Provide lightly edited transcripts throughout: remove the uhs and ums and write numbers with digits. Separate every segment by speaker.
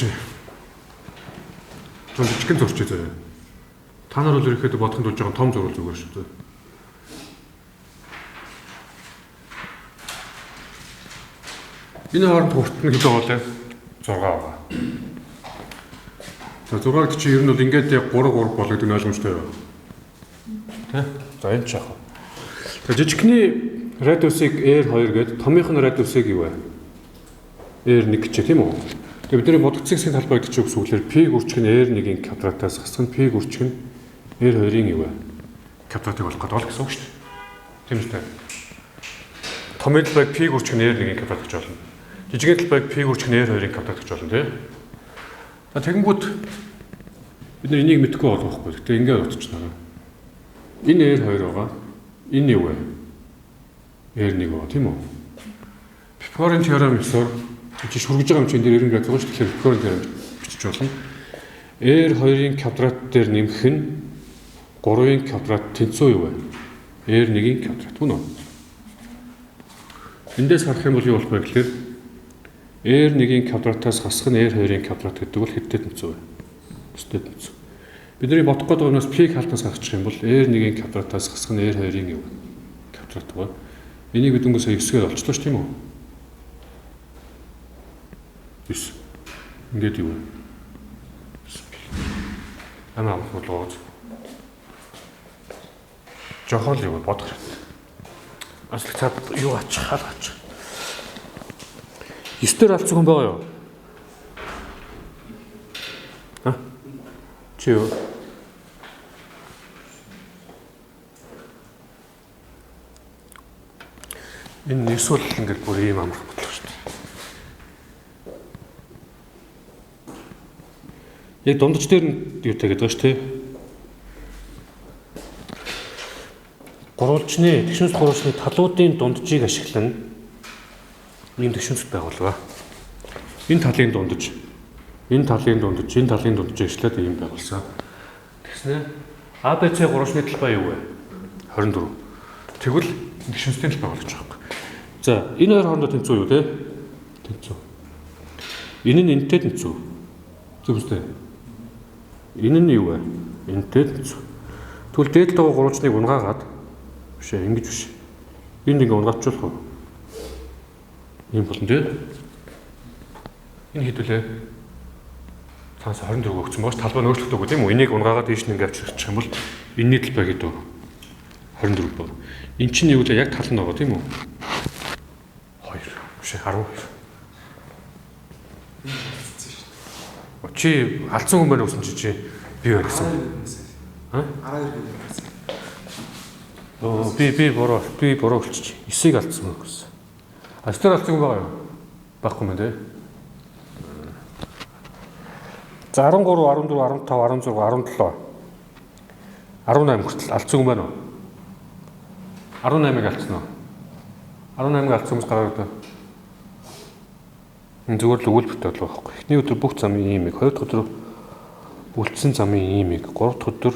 Speaker 1: зурчээ. Жон жижигхэн зурчээ заяа. Та нар бол ерөнхийдөө бодохын тулд жоохон том зурвал зүгээр шүү дээ. Энэ хооронд хүрт нь хэд байгаа вэ? 6 байгаа. За 6 гэдэг чинь ер нь бол ингээд яг 3 3 бол гэдэг нь ойлгомжтой юу? Тэ? За энэ ч яах вэ? За жижигхний радиусыг R2 гээд томынх нь радиусыг юу вэ? R1 гэж тийм үү? Тэгээ бидний бодогдсон хэсгийн талбай гэдэг чинь үгсүүгээр P гүрчих нь R1-ийн квадратаас хасах нь P гүрчих нь R2-ийн юу вэ? Квадратыг болох гэдэг бол гэсэн үг шүү дээ. Тийм үү? Томын талбайг P гүрчих нь R1-ийн квадрат гэж болно. Жижигэн талбайг P гүрчих нь R2-ийн квадрат гэж болно тий. За тэгэнгүүт бид нар энийг мэдэхгүй болох байхгүй. Гэтэ ингээд утчихна. Энэ R2 байгаа. Энэ юу вэ? R1 байгаа тийм үү? Пифагорын теорем ёсоор чи шүргэж байгаа юм чинь дээр 90 градус байгаа шүү. Тэгэхээр Пифагорын теорем бичиж болно. R2-ын квадрат дээр нэмэх нь 3-ын квадрат тэнцүү юу вэ? R1-ийн квадрат үнэ үү? Эндээс харах юм бол юу болох вэ гэхээр R1-ийн квадратаас хасах нь R2-ын квадрат гэдэг бол хэдтэй тэнцүү вэ? 9-тэй тэнцүү. Бидний бодох гээд байгаа юмнаас P-г халтаас гаргачих юм бол R1-ийн квадратаас хасах нь R2-ын юу вэ? Квадрат байгаа. Энийг бид өнгөөсөө 9-гээр олчлоо ш тийм үү? 9. Ингээд юу вэ? Амаа болоод жохон л юу бодох хэрэгтэй. Аслаг цаад юу ачих хаал ачих. 9 дээр алдсан хүн байгаа юу? А? Чи юу? Энэ 9 бол ингээд бүр ийм амарх бодлоо шүү дээ. Яг дундаж дээр нь юутай гэдэг ба шүү дээ. Гурвалжны, тэгшинс гурвалжны талуудын дунджийг ашиглан ийм тэгшинс байгуулва. Энэ талын дундаж, энэ талын дундаж, энэ талын дунджийг ашиглаад ийм байгуулсан. Тэгснэ ABC гурвалжны талбай юу вэ? 24. Тэгвэл тэгшинсийн талбай болгож байгаа юм. За, энэ хоёр хоорондоо тэнцүү юу те? Тэнцүү. Энэ нь энэтэй тэнцүү. Зөв үстэй. Энэ нь юу вэ? Энэтэй тэнцүү. Тэгвэл дээд талын гурвалжныг унгаагаад биш ээ, ингэж биш. Энд ингээ унгаачихвал уу? Ийм болно тий. Энэ хэд вүлээ? Цаанаас 24 өгсөн багш талбай нь өөрчлөгдөөгүй тийм үү? Энийг унгаагаад ийш нь ингээ авчирчих юм бол энэний талбай гэдэг 24 баг. Эн чинь юу вэ? Яг тал нь байгаа тийм үү? 2 биш ээ 12. Чи алдсан хүн байна гэсэн чи би байна гэсэн. Аа?
Speaker 2: 12 гэсэн.
Speaker 1: Оо би буруу болчих. 9-ийг алдсан хүн гэсэн. А 9-ээр алдсан хүн байгаа юу? Байхгүй мэн тий. За 13, 14, 15, 16, 17, 18 хүртэл алдсан хүн байна уу? 18-ыг алдсан уу? 18-ыг алдсан хүмүүс гараад ирдэг. Энэ зүгээр л өгүүлбэртэй болов байхгүй. Эхний өдөр бүх замын иймийг, хоёр дахь өдөр үлдсэн замын иймийг, гурав дахь өдөр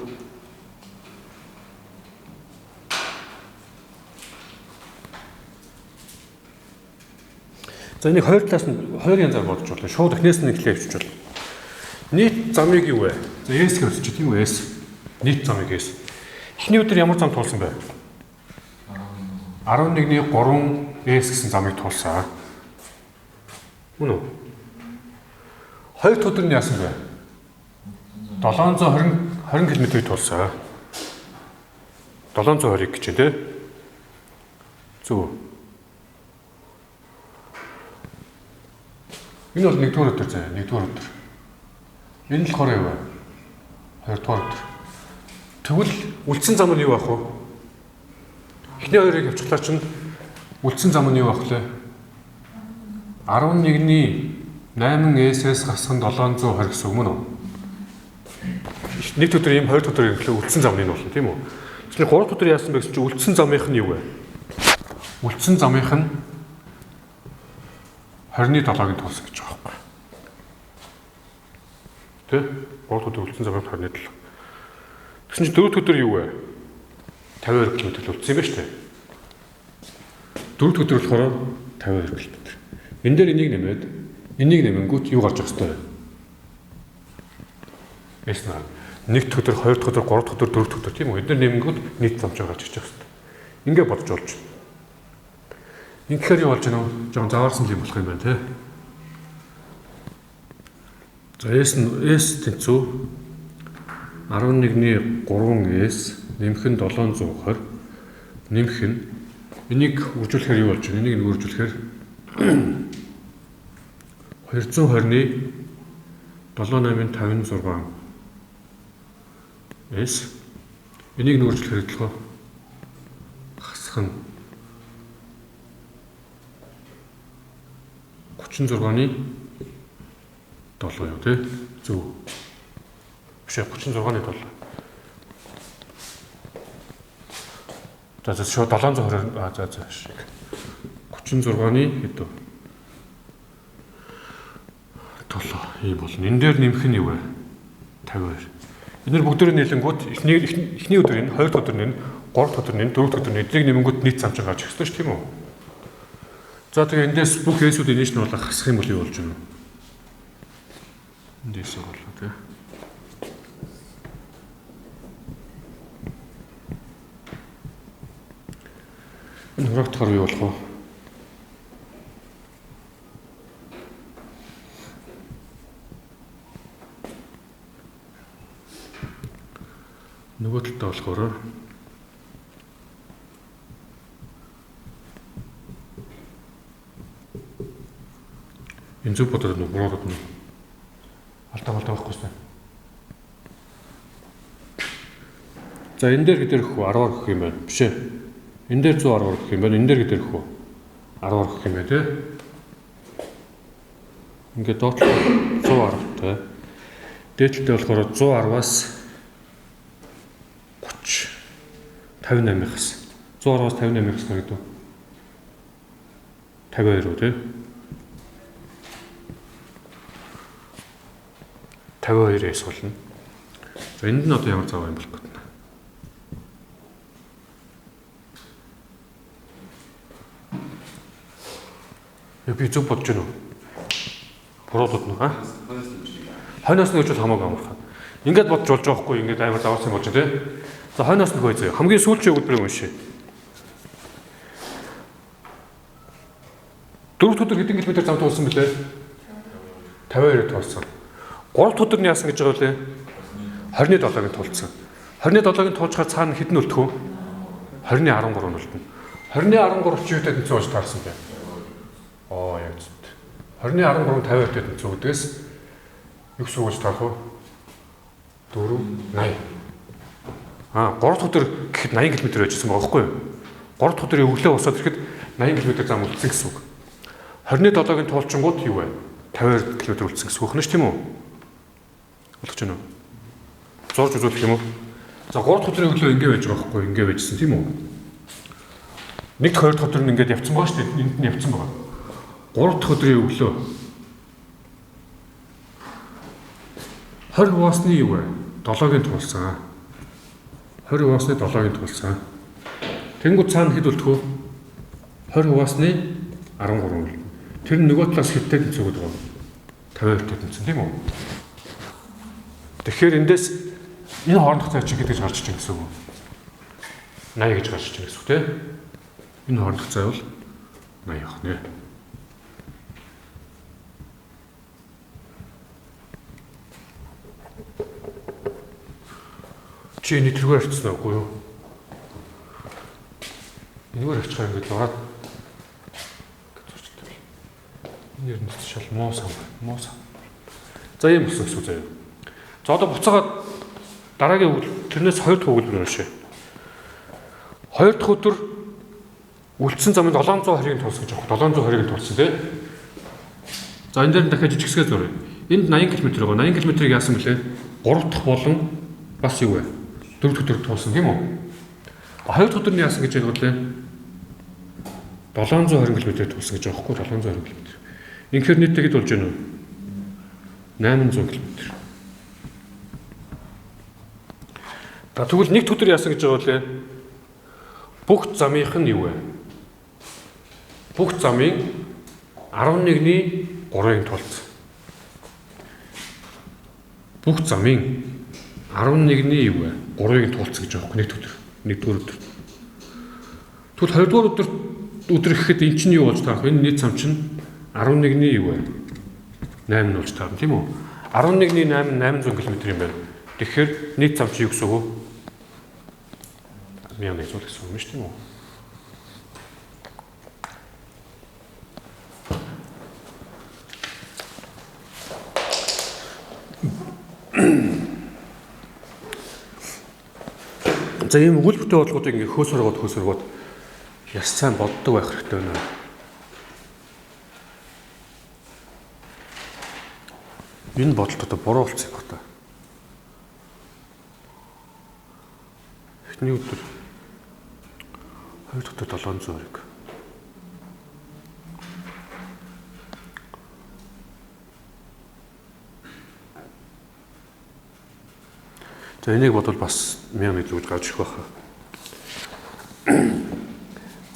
Speaker 1: за энийг хоёр талаас нь хоёр янзаар бодож болно. Шууд эхнээс нь эхлээ авчиж болно. Нийт замыг юу вэ? За S гэж өсч тийм үү? S. Нийт замыг S. Эхний өдөр ямар зам туулсан бэ? 11-ний 3 S гэсэн замыг туулсан. Үнэ үү? Хоёр дахь өдөр нь яасан бэ? 720 20 км-ийг туулсан. 720 гэж байна тий. Зөв. Энэ бол нэгдүгээр өдөр заяа, нэгдүгээр өдөр. Энэ л болохоор юу вэ? Хоёрдугаар өдөр. Тэгвэл үлдсэн зам нь юу байх вэ? Эхний хоёрыг явчихлаа чинь үлдсэн зам нь юу байх вэ? 11-ний 8 SS гасхан 720 гэсэн үг мөн үү? Нэг өдөр ийм, хоёр дахь өдөр юм үлдсэн зам нь энэ болно тийм үү? Тэгэхээр гурав дахь өдөр яасан бэ гэсэн чинь үлдсэн замынх нь юу вэ? Үлдсэн замынх нь 27-ыг туулсан гэж байгаа байхгүй. Тэ? 3 дахь өдөр үлдсэн замынх 27. Тэгсэн чинь дөрөв дэх өдөр юу вэ? 52 км үлдсэн юм байна шүү дээ. Дөрөв дэх өдөр болохоор 52 км. Энэ дээр энийг нэмээд энийг нэмэнгүүт юу гарч явах хэвтэй вэ? S нь гарна. 1 дахь өдөр, 2 дахь өдөр, 3 дахь өдөр, 4 дахь өдөр тийм үү? Эдгээр нэмэнгүүд нийт зам чинь гарч ирчих хэвээр. Ингээ бодож болж байна. Ингэхээр юу болж байна вэ? Жохон заваарсан юм болох юм байна те. За S нь S тэнцүү 11-ний 3 S нэмэх нь 720 нэмэх нь энийг үржүүлэхээр юу болж байна? Энийг нэг үржүүлэхээр 220-ны 7856 S энийг нэг үржүүлэхээр хэлэх үү? Хасах нь 36-ны 7 юу те? Зөв. Биш 36-ны 7. За за шууд 720 а за за шиг. 36-ны хэд вэ? 7 ийм болно. Энэ дээр нэмэх нь юу вэ? 52. Эдгээр бүгдээр нийлэнгүүт эхний өдөр энэ, хоёр дахь өдөр энэ, гурав дахь өдөр энэ, дөрөв дахь өдөр энэ эднийг нэмэнгүүт нийт зам чинь гарч ирэх ёстой шүү тийм үү? За тэгээ эндээс бүх S-үүдийг нийш нь болоо хасах юм бол юу болж байна вэ? Эндээс болоо тий. Энэ хураагдахаар юу болох вэ? Нөгөө талдаа болохоор энэ зөв бодоод нүг буруу бодно. Алдаа байхгүй шүү. За энэ дээр хэдэр өгөх вэ? 10-аар өгөх юм байна. Биш ээ. Энэ дээр 110-аар өгөх юм байна. Энэ дээр хэдэр өгөх вэ? 10-аар өгөх юм байна тий. Ингээд доотлол 110-тай. Дээдлэлтэй болохоор 110-аас 30 58-аас 110-аас 58-аас гэдэг. 52 үү тий. 52-ээс болно. За энд нь одоо ямар зав юм болох гэдэг нь. Би зөв бодож байна уу? Буруу бодно аа? Хойноос нь өгчвөл хамаагүй амархан. Ингээд бодож болж байгаа хгүй ингээд амар заваарсан болж байна тий. За хойноос нь хөөе зөө. Хамгийн сүүлчийн өгүүлбэрийг уншъя. Дөрөв өдөр хэдэн километр зам туулсан бэлээ? 52 туулсан. 3 дахь өдөр нь яасан гэж байгаа вэ? 27-ыг туулсан. 27-ыг туулчихаар цаана хэдэн үлдэх вэ? 20-ны 13 нь үлдэнэ. 20-ны 13 чи юутай тэнцүү болж таарсан бэ? Аа яг зөв. 20-ны 13 52-тэй тэнцүү гэдгээс юу гэсэн үг болж таарах вэ? 4 80. Аа 3 дахь өдөр гэхэд 80 км байжсэн байгаа байхгүй юу? 3 дахь өдрийн өглөө босоод ирэхэд 80 км зам үлдсэн гэсэн үг. 27-ыг туулчингууд юу вэ? 52 км үлдсэн гэсэн үг нэ тийм үү? Болгож байна уу? Зурж үзүүлэх юм уу? За 3 дахь өдрийн өглөө ингэ байж байгаа байхгүй юу? Ингэ байжсэн тийм үү? 1 дахь 2 дахь өдөр нь ингээд явцсан байгаа шүү дээ. Энд нь явцсан байгаа. 3 дахь өдрийн өглөө 20 хуваасны юу вэ? 7-ыг туулсан. 20 хуваасны 7-ыг туулсан. Тэнгүүд цаана хэд үлдэх вэ? 20 хуваасны 13 үлдэнэ. Тэр нь нөгөө талаас хэдтэй тэнцүү гэдэг вэ? 52-тэй тэнцэн тийм үү? Тэгэхээр эндээс энэ хоорондох зай чинь хэд гэж гарч иж байгаа гэсэн үг үү? 80 гэж гарч иж байгаа гэсэн үг тийм. Энэ хоорондох зай бол 80 явах нэ. Чи энэ тэргээр авчихсан уугүй юу? Энэгээр авчихаар ингээд лураад зурчдаг. Энэ ер нь шал муу сан, муу сан. За ийм болсон гэсэн үг заяа. За одоо буцаагаад дараагийн өгөл тэрнээс хоёр дахь өгүүлбэр уншъя. Хоёр дахь өдөр үлдсэн замын 720-ыг тулсан гэж аах. 720-ыг тулсан тий. За энэ дээр нь дахиад жижиг хэсгээ зуръя. Энд 80 км байгаа. 80 км-ийг яасан бэлээ? 3 дахь болон бас юу вэ? 4 дахь өдөр тулсан тийм үү? 2 дахь өдөр нь яасан гэж хэлбэлээ? 720 км тулсан гэж байгаа хгүй 720 км. Инхээр нийтдээ хэд болж байна вэ? 800 км. За тэгвэл нэг өдөр яасан гэж байгаа вэ? Бүх замынх нь юу вэ? Бүх замын 11-ний 3-ыг тулцсан. Бүх замын 11-ний юу вэ? 3-ыг туулцсан гэж байгаа байхгүй нэг өдөр. Нэгдүгээр өдөр. Тэгвэл хоёрдугаар өдөр гэхэд эн чинь юу болж таарах вэ? Энэ нийт зам чинь 11-ний юу вэ? 8 нь болж таарна, тийм үү? 11-ний 8 800 км юм байна. Тэгэхээр нийт зам чинь юу гэсэн үг вэ? 1100 гэсэн үг юм шүү, тийм үү? За ийм өгүүлбэртэй бодлогуудыг ингээ хөөсөргөөд яс сайн боддог байх хэрэгтэй байна. Энэ бодолт одоо буруу болсон юм байна. Эхний өдөр хоёр дахь өдөр 720. За энийг бодвол бас 1100 гэж гарч ирэх байх.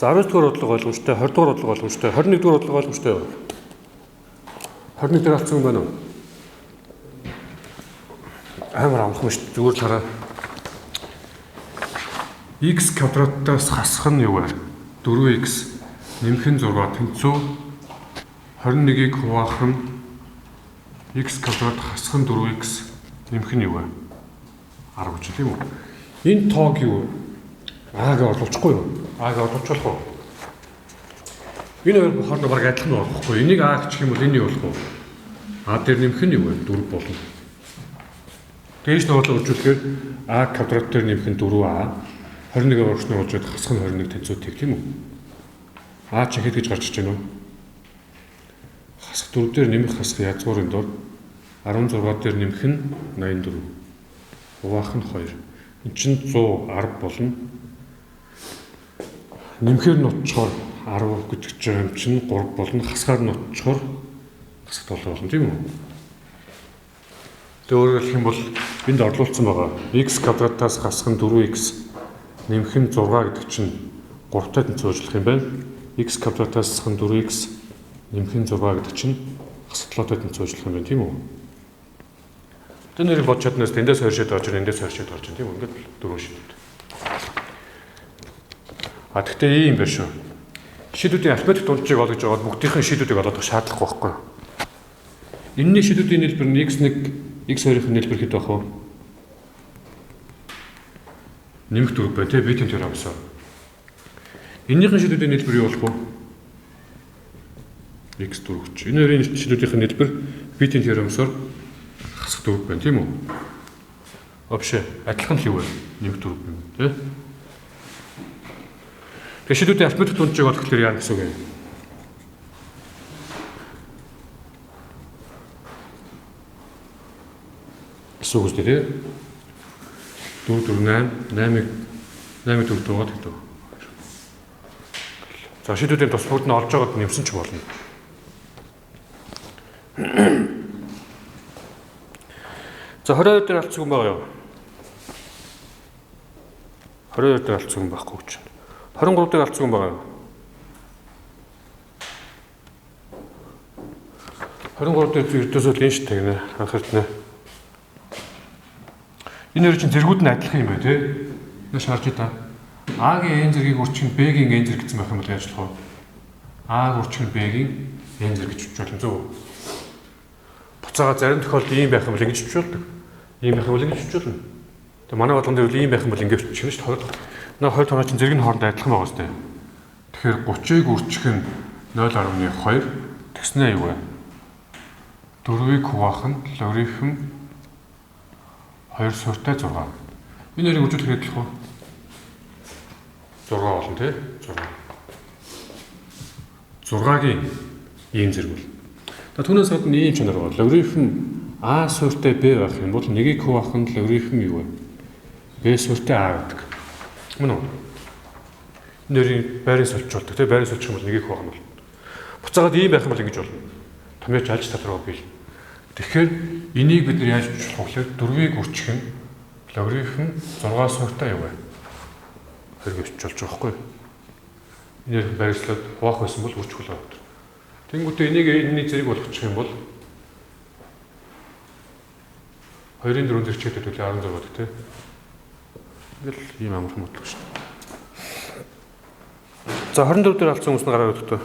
Speaker 1: За 19 дугаар бодлого ойлгомжтой, 20 дугаар бодлого ойлгомжтой, 21 дугаар бодлого ойлгомжтой юу? 21 дээр алдсан юм байна уу? Амар амархан шүү дээ. Зүгээр л хараа. X квадратаас хасах нь юу вэ? 4x нэмэх нь 6 тэнцүү 21-ийг хуваах нь x квадрат хасах нь 4x нэмэх нь юу вэ? 10 гэж тийм үү? Энэ тоог юу? А-г орлуулчихгүй юу? А-г орлуулчих уу? Энэ хоёр хоорондоо баг адилхан болохгүй. Энийг А гэх юм бол энэ юу болох вэ? А дээр нэмэх нь юу вэ? 4 болно. Дээш нь орлоо үржүүлэхээр А квадрат дээр нэмэх нь 4А 21-ээр урагш нь оруулж хасах нь 21 тэнцүү тэг, тийм үү? А чи хэд гэж гарч иж байна вэ? Хасах 4 дээр нэмэх хасах язгуурын дор 16 дээр нэмэх нь 84. Хуваах нь 2. Энд чинь 110 болно. Нэмэхээр нь утчаар 10 гэж байгаа юм чинь 3 болно. Хасгаар нь утчаар хасах 7 болно, тийм үү? Тэгээ өөрөөр хэлэх юм бол энд орлуулсан байгаа. X квадратаас хасах нь 4x нэмэх нь 6 гэдэг чинь 3-тай тэнцвэржлэх юм байна. X квадратаас хасах нь 4x нэмэх нь 6 гэдэг чинь хасах 7-тай тэнцвэржлэх юм байна, тийм үү? Тэр нэрийг бодож чаднаас эндээс хоёр шид орж ирнэ, эндээс хоёр шид орж ирнэ, тийм үү? Ингээд дөрвөн шид. А тэгтээ ийм байна шүү. Шидүүдийн арифметик дунджийг олгож байгаа бүгдийнхэн шидүүдийг олох шаардлагагүй байхгүй юу? Энэний шидүүдийн нийлбэр нь x1, x2-ийн нийлбэр хэд байх вэ? Нэмэх 4 байна, тийм битэн тэр авсан. Энэнийхэн шидүүдийн нийлбэр юу болох вэ? x4 гэж. Энэ хоёрын шидүүдийн нийлбэр битэн тэр авсаар хасах 4 байна, тийм үү? Вообще адилхан л юу вэ? Нэмэх 4 юм, тийм. Тэгээ шидүүдийн арифметик дунджийг олохлоор яа гэсэн үг юм? Гэсэн үг үстэй, тийм. 4 4 8 8-ыг 8 4 дуугаад гэдэг. За шидүүдийн тус бүгд нь олж байгаад нэмсэн ч болно. За 22 дээр алдсан юм байгаа юу? 22 дээр алдсан юм байхгүй гэж. 23 дээр алдсан юм байгаа юу? 23 дээр ердөөсөө л энэ шүү дээ, анхаарч нэ. Энэ хоёр чинь зэргүүд нь адилхан юм байна, тий? Наш харж та. А-гийн n зэргийг үрчих нь B-гийн n зэрэг гэсэн байх юм бол яаж болох вэ? А-г үрчих нь B-гийн n зэрэг гэж бичиж болно, зөв үү? Буцаага зарим тохиолдолд ийм байх юм бол ингэж бичиж болдог. Ийм байх юм бол ингэж бичиж болно. Тэгээ манай болгон дээр ийм байх юм бол ингэж бичих нь шүү дээ. Наа хоёр тоноо чинь зэрэг нь хоорондоо адилхан байгаа сте. Тэгэхээр 30-ыг үрчих нь 0.2 тэгснээ юу вэ? 4-ыг хуваах нь логарифм 2 суурьтай 6. Энэ хоёрыг үржүүлэх нь адилхан уу? 6 болно, тий? 6. 6-гийн ийм зэрэг бол. За түүнээс гадна ийм чанар байна. Логарифм а суурьтай b байх юм бол 1-ийг хуваах нь логарифм юу вэ? B суурьтай а гэдэг. Мөн үү? Энэ хоёрын байрыг солилцуулдаг, тий? Байрыг солих юм бол 1-ийг хуваах нь болно. Буцаагаад ийм байх юм бол ингэж болно. Томьёоч алж тал руу биел. Тэгэхээр энийг бид нар яаж бичих вэ гэхээр 4-ийг үрчих нь логарифм 6 суурьтай юу вэ? 20 гэж болж байгаа байхгүй юу? Энээр байршлаад хуваах байсан бол үрчих болоо. Тэнгүүтээ энийг энэний зэрэг болгочих юм бол 2-ын 4 зэрэг чигтээд үлээ 16 гэдэг тий. Ингээл ийм амархан бодлого шүү. За 24 дээр алдсан хүмүүс нь гараад өгдөө.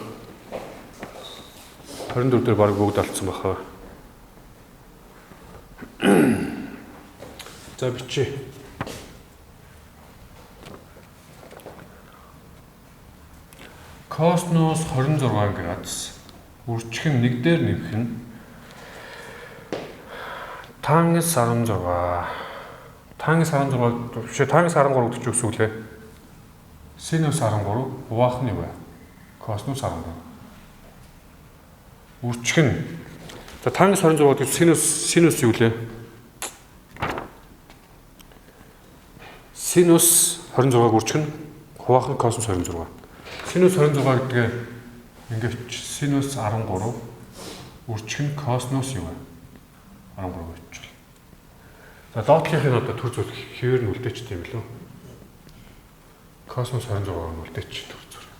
Speaker 1: 24 дээр баг бүгд алдсан баха. За бичээ. Косинус 26 градус үржих нь 1 дээр нэмэх нь тангенс 16. Тангенс 16 биш тангенс 13 гэдэг чинь үс үлээ. Синус 13 хуваах нь юу вэ? Косинус 13. Үржих нь за тангенс 26 гэдэг синус юу лээ? Синус 26-г үржих нь хуваах нь косинус 26. Синус 26 гэдгээ ингээд синус 13 үржих нь косинус юу вэ? 13 гэж. За доотлынх нь одоо төр зүрх хэвээр нь үлдээчтэй юм билүү? Косинус 26 нь үлдээч төр зүрх.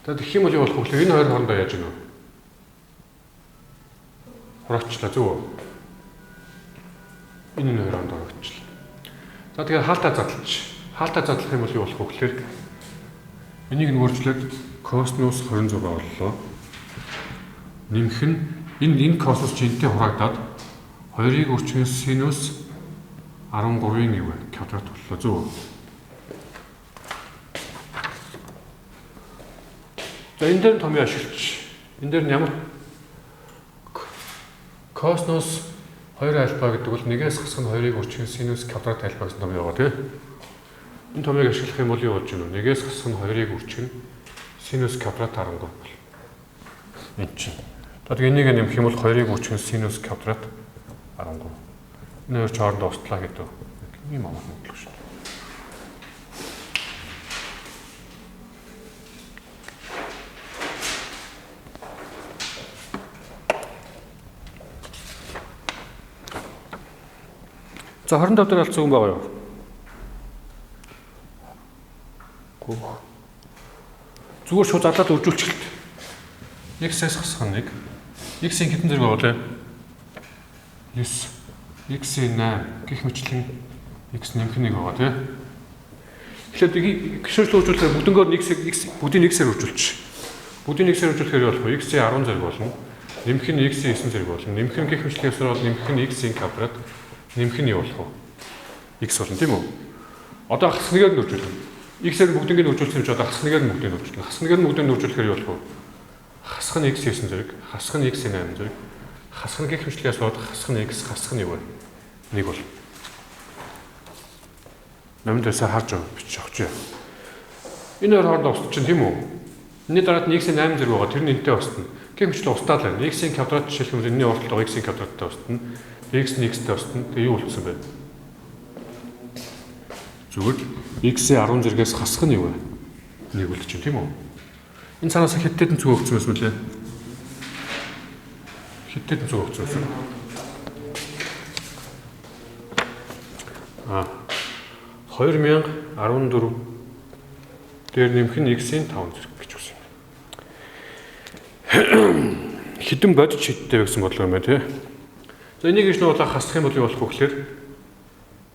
Speaker 1: За тэгэх юм бол юу болох вэ? Энэ хоёр хоорондоо яаж гэнэ? Хураачлаа зөв үү? Энэ хоёр хоорондоо хураачлаа. За тэгэхээр хаалтаа задлж. Хаалтаа задлах юм бол юу болох вэ гэхээр энийг нь өөрчлөөд косинус 26 боллоо. Нэмэх нь энэ косинус чи энтэй хураагдаад 2-ыг үржих синус 13-ын юу вэ? Квадрат боллоо зөв үү? За энэ дээр томьёо ашиглаж. Энэ дээр нь ямар косинус 2 альфа гэдэг бол 1-ээс хасах нь 2-ыг үржих синус квадрат альфа гэсэн томьёо байгаа тийм. Энэ томьёог ашиглах юм бол юу болж байна вэ? 1-ээс хасах нь 2-ыг үржих синус квадрат 13 бол. Энэ чинь. За тэгээ энийг нэмэх юм бол 2-ыг үржих синус квадрат 13. Энэ хоёр ч хоорондоо устлаа гэдэг. Ийм амар бодлого шүү. За 25 дээр алдсан хүн байгаа юу? Гүөх. Зүгээр шууд задлаад үржүүлчихэлт. X-ээс хасах нь 1. X-ийн хэдэн зэрэг байгаа вэ? 9. X-ийн 8 гэх мэтлэн X нэмэх 1 байгаа тий. Тэгэхээр гişүүрл үржүүлэхээр бүгднгээр нь X бүгдийг X-ээр үржүүлчих. Бүгдийг X-ээр үржүүлэхээр юу болох вэ? X-ийн 10 зэрэг болно. Нэмэх нь X-ийн 9 зэрэг болно. Нэмэх нь гэх мэтлэн ёсоор бол нэмэх нь X-ийн квадрат нэмэх нь юу болох вэ? X болно тийм үү? Одоо хасах нэгээр нь үржүүлнэ. X-ээр бүгднийг нь үржүүлсэн юм чи одоо хасах нэгээр нь бүгдийг нь үржүүлнэ. Хасах нэгээр нь бүгдийг нь үржүүлэхээр юу болох вэ? Хасах нь X 9 зэрэг, хасах нь X 8 зэрэг, хасах нь гэх мэтлээс болоод хасах нь X, хасах нь юу вэ? 1 бол. Номын дээр сайн харж бичих авч. Энэ хоёр хоорондоо устчих чинь тийм үү? Энэний дараад нь X-ийн 8 зэрэг байгаа. Тэр нь энтэй устна. Гэх мэтлээ устдаа л байна. X-ийн квадрат жишээлх юм бол энэний урд талд X-ийн квадраттай устна. X нь X-тэй устна. Тэгээ юу болчихсон бэ? Зүгээр л X-ийн 10 зэргээс хасах нь юу вэ? 1 болчих чинь тийм үү? Энэ цаанаас хэд хэдэн зүг өгсөн байсан бэлээ? Хэд хэдэн зүг өгсөн байсан? А 2014 дээр нэмэх нь X-ийн 5 зэрэг гэж өгсөн юм. Хэдэн бодит шидтэй вэ гэсэн бодлого юм байна тий. За энийг иш нуулаа хасах юм бол юу болох вэ гэхээр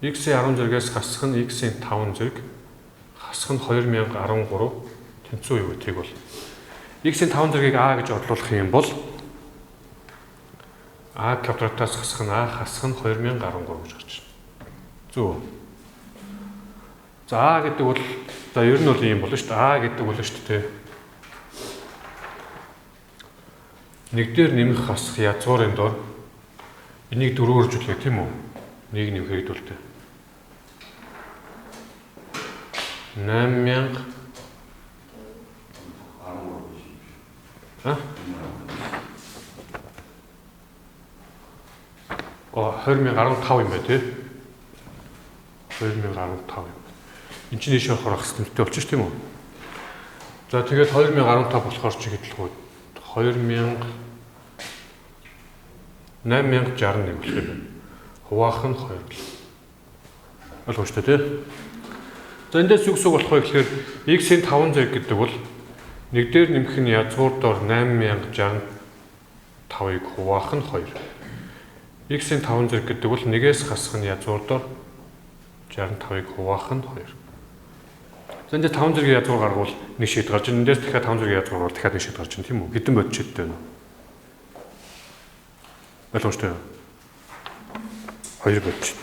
Speaker 1: X-ийн 10 зэргээс хасах нь X-ийн 5 зэрэг хасах нь 2013 тэнцүү юу гэдгийг бол X-ийн 5 зэргийг А гэж орлуулах юм бол А квадратаас хасах нь А хасах нь 2013 гэж гарч байна. Зөв үү? За А гэдэг бол за ер нь бол ийм болно шүү дээ. А гэдэг бол шүү дээ. Нэг дээр нэмэх хасах язгуурын дор энийг дөрвөөр үржүүлээ тийм үү? Нэг нэмэх хэдүүлтэй. 8000 А? О 2015 юм байна тий. 2015 юм. Энд чинь ийш орохоор хас тэмдэгтэй болчих тийм үү? За тэгээд 2015 болохоор чи хэдлэх үү? 2000 8061 болох юм байна. Хуваах нь 2 л. Ойлгомжтой тий? За эндээс юу гэсэн үг болох вэ гэхээр x-ийн 5 зэрэг гэдэг бол нэг дээр нэмэх нь язгуур дор 8065-ыг хуваах нь 2. X-ийн 5 зэрэг гэдэг бол 1-ээс хасах нь язгуур дор 65-ыг хуваах нь 2. За энэ дээр 5 зэргийн язгуур гаргавал нэг шид гарч ирнэ. Эндээс дахиад 5 зэргийн язгуур гарвал дахиад нэг шид гарч ирнэ, тийм үү? Хэдэн бодит шидтэй байна вэ? Ойлгомжтой юу? 2 бодит шид.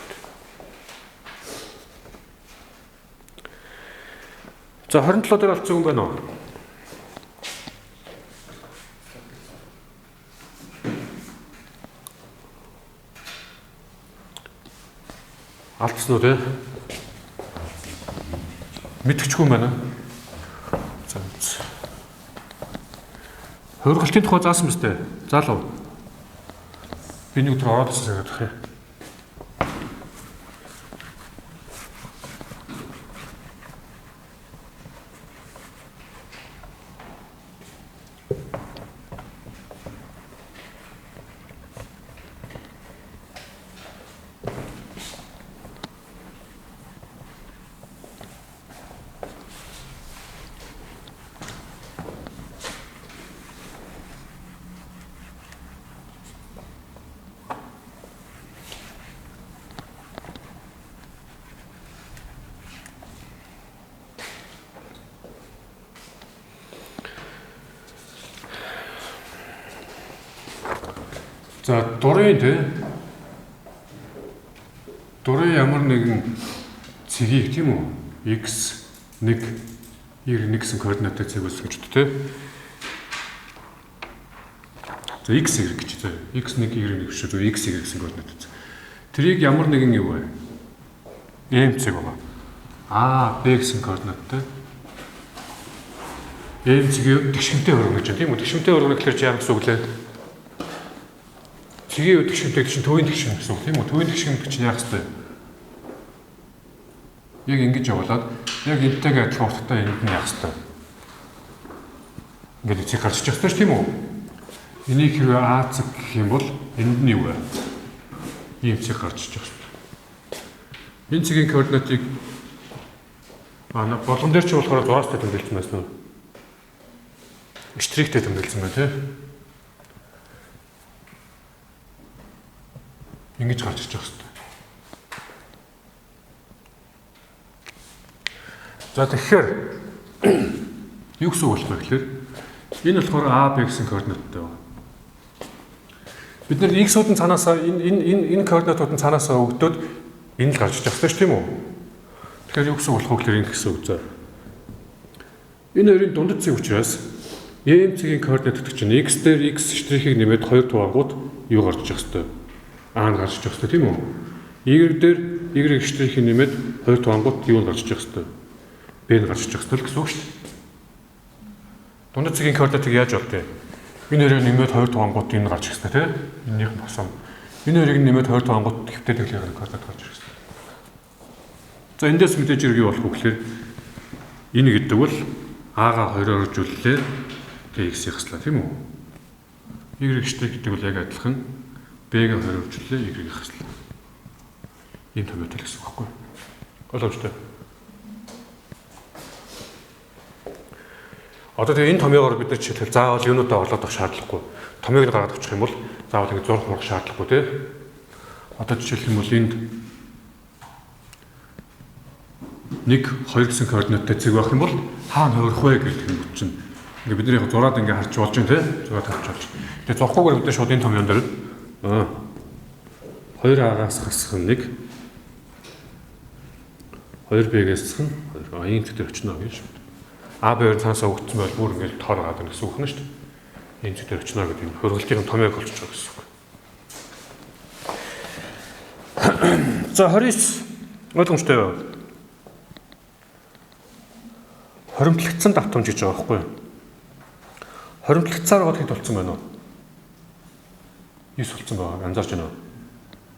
Speaker 1: За 27 дээр алдсан хүн байна уу? Алдсан уу те? Мэдгэчгүй юм байна. За үз. Хувиргалтын тухай заасан биз дээ? Заалав. Би нэг өдөр ороод ирсэн санагдах юм. За дурын те дурын ямар нэгэн цэгийг тийм үү x 1 y 1 гэсэн координаттай цэг үүсгэж үү те. За x y гэж заа x 1 y 1 шүү дээ x y гэсэн координаттай цэг. Тэрийг ямар нэгэн юу вэ? M цэг байгаа. А B гэсэн координаттай M цэгийг тэгшинтэй хөргөнө гэж тийм үү? Тэгшинтэй хөргөнө гэхээр чи яа гэсэн үг лээ? Цэгийн тэгшинтэй чинь төвийн тэгшин гэсэн үг тийм үү? Төвийн тэгшин гэдэг чинь яах ёстой вэ? Яг ингэж явуулаад яг энтэйгээ адилхан утгатай энд нь яах ёстой вэ? Ингээд цэг гарч ирчих ёстой ш тийм үү? Энийг хэрвээ А цэг гэх юм бол энд нь юу вэ? Ийм цэг гарч ирчих ёстой. Энэ цэгийн координатыг болгон дээр чи болохоор 6-тай тэмдэглэсэн байсан уу? Штрихтэй тэмдэглэсэн байна тий. Ингэж гарч ирчих хэрэгтэй. За тэгэхээр юу гэсэн үг болох вэ гэхээр энэ болохоор А, Б гэсэн координаттай байна. Бид нэр x-ууд нь цаанаасаа энэ координатууд нь цаанаасаа өгдөөд энэ л гарч ирчих хэрэгтэй шүү тийм үү? Тэгэхээр юу гэсэн үг болох вэ гэхээр энэ гэсэн үг заа. Энэ хоёрын дундад цэг учраас M цэгийн координат гэдэг чинь x дээр x штрихийг нэмээд 2 туваангууд юу гарч ирчих хэрэгтэй? А нь гарч ирчих хэрэгтэй тийм үү? Y дээр Y штрихийг нэмээд 2 туваангууд юу гарч ирчих хэрэгтэй? B нь гарч ирчих хэрэгтэй л гэсэн үг шүү дээ. Дундад цэгийн координатыг яаж олдъё? Энэ хоёрыг нэмээд 2 туваангууд энэ гарч ирэх хэрэгтэй тийм? Энийх нь босом. Энэ хоёрыг нэмээд 2 туваангууд хэвтэй тэглэхээр координат гарч ирэх хэрэгтэй. За эндээс мэдээж хэрэг юу болох вэ гэхээр энэ гэдэг бол А-га 2-оор үржүүллээ. Тэгээ x-ийг хаслаа тийм үү? Y штрих гэдэг бол яг адилхан B-г 2-оор үржүүллээ, Y-ийг хаслаа. Ийм томьёотой л гэсэн үг байхгүй юу? Ойлгомжтой. Одоо тэгээ энэ томьёогоор бид нар жишээлбэл заавал юунуудаа олоод авах шаардлагагүй. Томьёог нь гаргаад авчих юм бол заавал ингэ зурх мурах шаардлагагүй тий. Одоо жишээлх юм бол энд 1 2 гэсэн координаттай цэг байх юм бол хаана хувирах вэ гэдэг юм чинь ингээ бид нар яг зураад ингээ харж болж байна тий. Зураад харж болж. Тэгээ зурхгүйгээр бид нар шууд энэ томьёон дээр 2А-аас хасах нь 1 2Б-гээс хасах нь 2. Ийм цэг дээр очино гэж. А Б хоёр цаанасаа өгдсөн байл бүр ингээд тоор гараад ирнэ гэсэн үг нь шүү дээ. Энэ цэг дээр очино гэдэг энэ хөргөлтийн томьёог олчих байгаа гэсэн үг. За 29 ойлгомжтой юу? Хоримтлагдсан давтамж гэж байгаа байхгүй юу? Хоримтлагдсаар гол хэд болцсон байна уу? 9 болцсон байгаа. Анзаарч байна уу?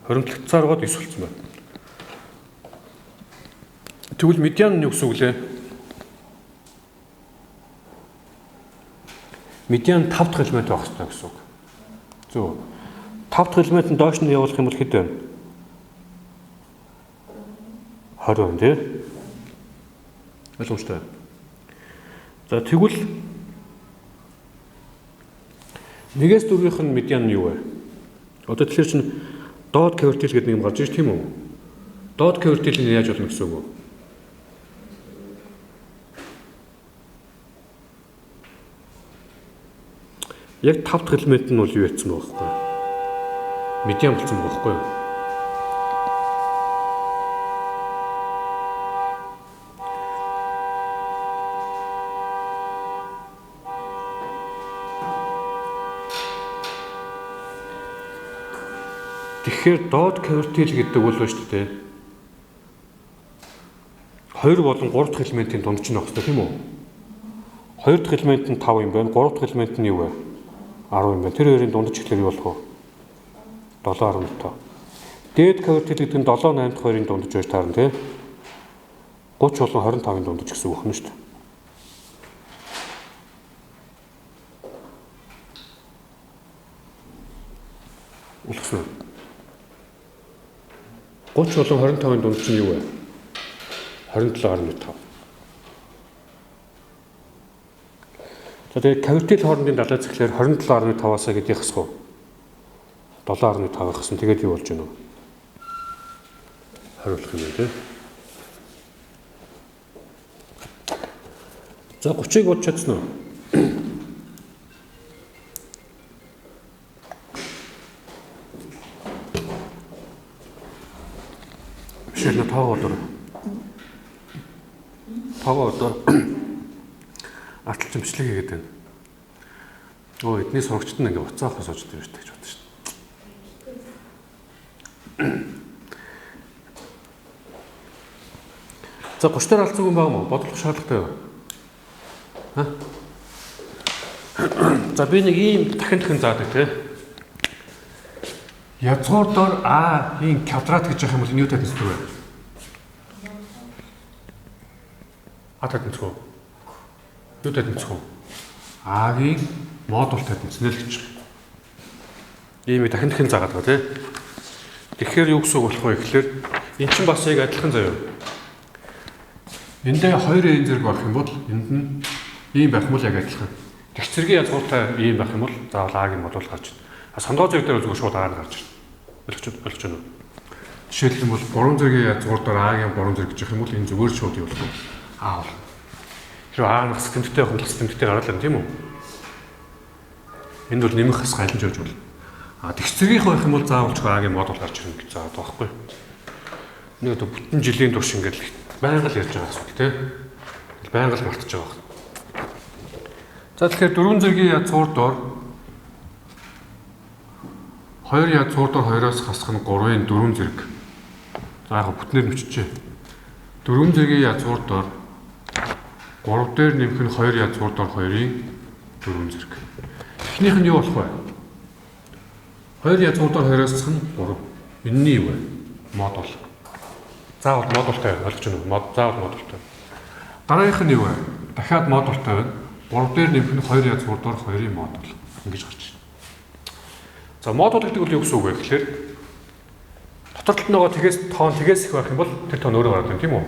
Speaker 1: Хоримтлагдсаар гол 9 болцсон байна. Тэгвэл медиан нь юу гэсэн үг лээ? Медиан 5 дахь элемент байх хэрэгтэй гэсэн үг. Зөв. 5 дахь элемент нь доош нь явуулах юм бол хэд вэ? 20 байна тий. Ойлгомжтой. За тэгвэл 1-ээс 4-ийнх нь медиан нь юу вэ? Одоо тэгэхээр чинь Доод квартил гэдэг юм гарч ирж тийм үү? Доод квартил нь яаж болно гэсэн үг вэ? Яг 5 дахь элемент нь бол юу яцсан байгаа байхгүй юу? Медиан болсон байгаа байхгүй юу? Тэгэхээр доод квартил гэдэг бол шүү дээ. 2 болон 3 дахь элементийн дунд чинь байх хэрэгтэй тийм үү? 2 дахь элемент нь 5 юм байна. 3 дахь элемент нь юу вэ? 10 юм байна. Тэр хоёрын дундаж эхлэр юу болох вэ? 7.5. Дээд квартил гэдэг нь 7 8 дахь хоёрын дундаж байж таарна тийм. 30 болон 25-ын дундаж гэсэн үг байна шүү дээ. Үлгсэн үү? 30 болон 25-ын дунд чинь юу вэ? 27.5. За тэгээд квартил хоорондын далай зэхлээр 27.5-аас гэдгийг хасах уу? 7.5 хасна. Тэгээд юу болж байна вэ? 20 болох юм байна тий. За 30-ыг бодож чадсан уу? Бишэл нэ тоогоо дор. Тоогоо дор. Арталч имчлэг хийгээд байна. Өө эдний сурагчд нь ингээ буцаахаа сууж байгаа юм шиг гэж бодсон шүү дээ. За 30 дээр алдсан хүн байгаа мó? Бодлох шаардлагатай юу? Ха? За би нэг ийм дахин заадаг тий. Язгуур дор А-ийн квадрат гэж явах юм бол энэ юу тэнцдэг вэ? А тэнцдэг үү? Юу тэнцэх вэ? А-гийн модуль тэнцнэ л гэж. Ийм дахин заагаад байгаа тий. Тэгэхээр юу гэсэн үг болох вэ гэхээр эн чинь бас яг адилхан заяа. Эндээ 2 n зэрэг орох юм бол энд нь ийм байх юм бол яг адилхан. Тэгш зэргийн язгууртай ийм байх юм бол заавал А-гийн модуль гарч ирнэ. А сондоо зэрэг дээр зүгээр шууд А нь гарч ирнэ. Ойлгож байна уу? Жишээлх юм бол 3 зэргийн язгуур дээр А-гийн 3 зэрэг гэж явах юм бол энэ зүгээр шууд юу болох вэ? А болно. Тэр А нь хасах тэмдэгтэй байх юм бол хасах тэмдэгтэй гараад ирнэ тийм үү? Энд бол нэмэх хасах аль нь ч байж болно. А тэгш зэргийнх байх юм бол заавал ч А-гийн модуль гарч ирнэ гэж заагаад байгаа байхгүй юу? Нэг одоо бүтэн жилийн турш ингээд байнга л ярьж байгаа асуудал тий. Байнга л мартаж байгаа. За тэгэхээр дөрвөн зэргийн язгуур дор 2 язгуур дор 2-оос хасах нь 3-ын 4 зэрэг. За яг бүтнээр нүчжээ. Дөрвөн зэргийн язгуур дор 3 дээр нэмэх нь 2 язгуур дор 2-ын 4 зэрэг. Эхнийх нь юу болох вэ? 2 язгуур дор 2-оос хасах нь 3. Энэний юу вэ? Модуль. Заавал модультай ойлгож байна уу? Заавал модультай. Дараагийнх нь юу вэ? Дахиад модультай байна. 3 дээр нэмэх нь 2 язгуур дор 2-ын модуль ингэж гарч ирнэ. За модуль гэдэг бол юу гэсэн үг вэ гэхээр дотор талд нөгөө тэгээс тоон тэгээс их байх юм бол тэр тоон өөрөө гараад ирнэ тийм үү?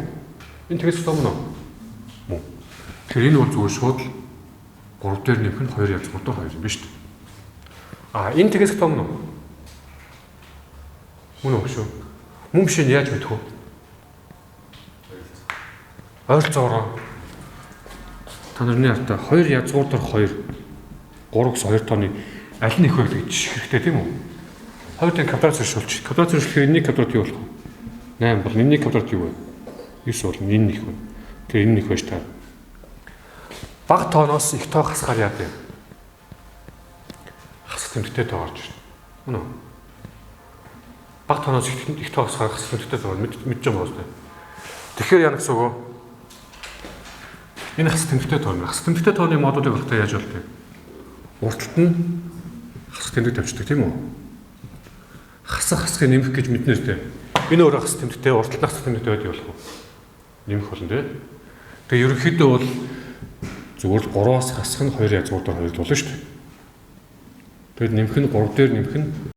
Speaker 1: Энэ тэгээс их том нь мөн. Тэгэхээр энэ бол зүгээр шууд л 3 дээр нэмэх нь 2 язгуур дор 2 юм биш үү? А энэ тэгээс их том нь мөн үү шүү? Мөн биш нь яаж мэдэх вэ? Ойролцоогоор та нарын артаа 2 язгуур дор 2 3 гэсэн 2 тооны аль нь их вэ гэдэг жишг хэрэгтэй тийм үү? 2-ын квадрат зэршүүлчих. Квадрат зэршүүлэхээр энэний квадрат юу болох вэ? 8 бол энэний квадрат юу вэ? 9 бол энэ их вэ. Тэгэхээр энэ их байж таа. Бага тооноос их тоо хасгаар яа гэв? Хасах тэмдэгтэй тоо орж ирнэ. Мөн үү? Бага тооноос их тоо хасгаар хасах тэмдэгтэй тоо мэдж байгаа юм байна. Тэгэхээр яа гэсэн үг вэ? Энэ хасах тэмдэгтэй тоо. Хасах тэмдэгтэй тооны модулыг олохдоо яаж болдог вэ? Урталт нь хасах тэмдэг тавьчихдаг тийм үү? Хасах хасахыг нэмэх гэж мэднэ үү? Энэ өөрөө хасах тэмдэгтэй, урталт нь хасах тэмдэгтэй байдаг болох уу? Нэмэх болно тийм. Тэгээ ерөнхийдөө бол зүгээр л 3-аас хасах нь 2 язгуур дор 2 болно шүү дээ. Тэгэд нэмэх нь 3 дээр нэмэх нь